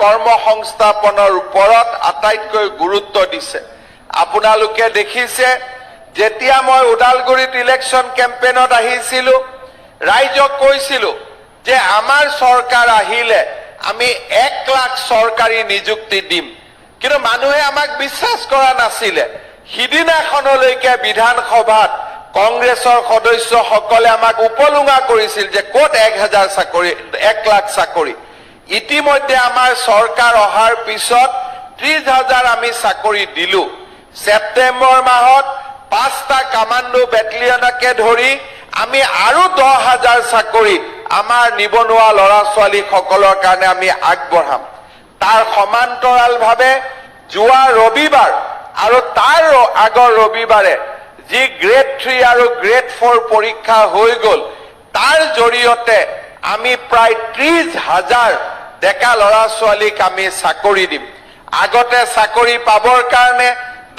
কৰ্মসংস্থাপনৰ ওপৰত আটাইতকৈ গুৰুত্ব দিছে। আপোনালোকে দেখিছে, যেতিয়া মই ওদালগুৰিত ইলেকশ্যন কেম্পেইনত আহিছিলো, ৰাইজক কৈছিলো যে আমাৰ চৰকাৰ আহিলে আমি 1 লাখ চৰকাৰী নিযুক্তি দিম। কিন্তু মানুহে আমাক বিশ্বাস কৰা নাছিলে। সিদিনাখনলৈকে বিধানসভাত কংগ্ৰেছৰ সদস্যসকলে আমাক উপলুঙা কৰিছিল যে ক'ত 1000 চাকৰি, 1 লাখ চাকৰি। ইতিমধ্যে আমাৰ চৰকাৰ অহাৰ পিছত 30 হাজাৰ আমি চাকৰি দিলো। ছেপ্টেম্বৰ মাহত পাঁচটা কামাণ্ডো বেটেলিয়নকে ধৰি আমি আৰু 10 হাজাৰ চাকৰি আমাৰ নিবনুৱা ল'ৰা ছোৱালীসকলৰ কাৰণে আমি আগবঢ়াম। তাৰ সমান্তৰালভাৱে যোৱা ৰবিবাৰ আৰু তাৰ আগৰ ৰবিবাৰে যি গ্ৰেড 3 আৰু গ্ৰেড 4 পৰীক্ষা হৈ গ'ল, তাৰ জৰিয়তে আমি প্ৰায় 30 হাজাৰ ডেকা ল'ৰা ছোৱালীক আমি চাকৰি দিম। আগতে চাকৰি পাবৰ কাৰণে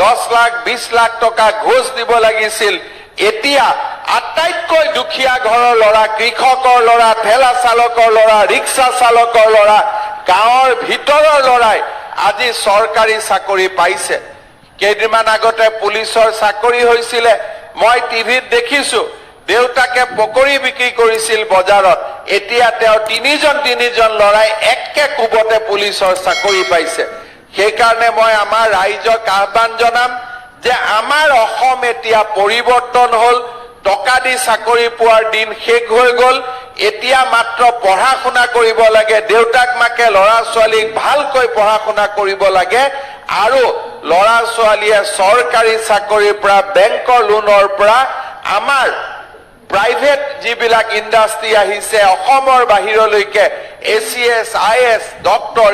10 লাখ, 20 লাখ টকা ঘোচ দিব লাগিছিল। এতিয়া আটাইতকৈ দুখীয়া ঘৰৰ ল'ৰা, কৃষকৰ ল'ৰা, ঠেলা চালকৰ ল'ৰা, ৰিক্সা চালকৰ ল'ৰা, গাঁৱৰ ভিতৰৰ ল'ৰাই আজি চৰকাৰী চাকৰি পাইছে। কেইদিনমান আগতে পুলিচৰ চাকৰি হৈছিলে, মই টিভিত দেখিছো, দেউতাকে পকৰি বিক্ৰী কৰিছিল বজাৰত। এতিয়া তেওঁ তিনিজন তিনিজন ল'ৰাই একে কোবতে পুলিচৰ চাকৰি পাইছে। সেইকাৰণে মই আমাৰ ৰাইজক আহ্বান জনাম যে আমাৰ অসম এতিয়া পৰিৱৰ্তন হ'ল। টকা দি চাকৰি পোৱাৰ দিন শেষ হৈ গ'ল। এতিয়া মাত্ৰ পঢ়া শুনা কৰিব লাগে। দেউতাক মাকে ল'ৰা ছোৱালীক ভালকৈ পঢ়া শুনা কৰিব লাগে আৰু ল'ৰা ছোৱালীয়ে চৰকাৰী চাকৰিৰ পৰা, বেংকৰ লোনৰ পৰা, আমাৰ প্ৰাইভেট যিবিলাক ইণ্ডাষ্ট্ৰী আহিছে অসমৰ বাহিৰলৈকে, A C S, I S, doctor.